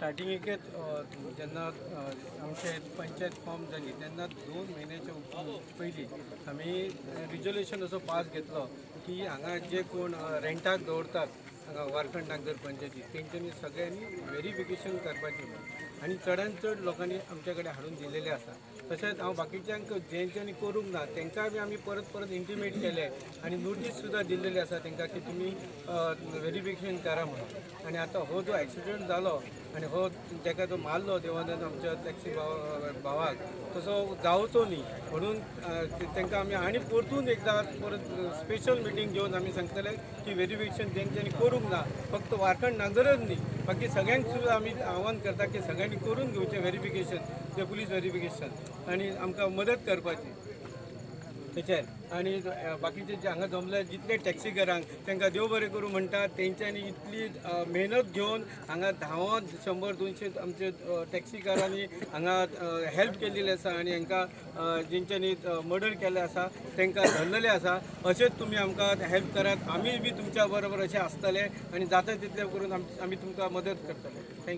स्टार्टिंगेकच जेन्ना आमचे पंचायत फॉर्म जाली तेन्ना 2 म्हयन्याच्या पयलीं आमी रिजोल्युशन असो पास घेतलो की हांगा जे कोण रेंटाक दवरतात हांगा वारखंड नागझर पंचायती तेंच्यांनी सगळ्यांनी वेरिफिकेशन करपाचें आनी चडान चड लोकांनी आमच्या कडेन हाडून दिलेलें आसा. तशेंच हांव बाकीच्यांक जेंच्यांनी करूंक ना तांकां बी आमी परत परत इंटिमेट केलें आनी नोटीस सुद्दां दिल्लेली आसा तांकां की तुमी वेरिफिकेशन करा म्हणून. आनी आतां हो जो एक्सिडंट जालो आनी हो ताका जो मारलो देवानंद आमच्या टॅक्सी भावाक तसो जावचो न्ही म्हणून तांकां आमी आनी परतून एकदां परत स्पेशल मिटींग घेवन आमी सांगतले की वेरिफिकेशन तेंच्यांनी करूंक ना, फक्त वारखंड नागझरच न्ही बाकी सगळ्यांक सुद्दां आमी आव्हान करता की सगळ्यांनी करून घेवचें वेरिफिकेशन, ते पुलीस वेरिफिकेशन आनी आमकां मदत करपाची तेचेर. आनी बाकीचे जे हांगा जमले जितले टॅक्सीकारांक तांकां देव बरें करूं म्हणटा, तेंच्यांनी इतली मेहनत घेवन हांगा धांवत 100-200 आमचे टॅक्सीकारांनी हांगा हेल्प केल्ली आसा आनी हांकां जेंच्यांनी मर्डर केल्लें आसा तांकां धरलेलें आसा. अशेंच तुमी आमकां हेल्प करात, आमी बी तुमच्या बरोबर अशें आसतले आनी जाता तितलें करून आमी तुमकां मदत करतले. Thank you.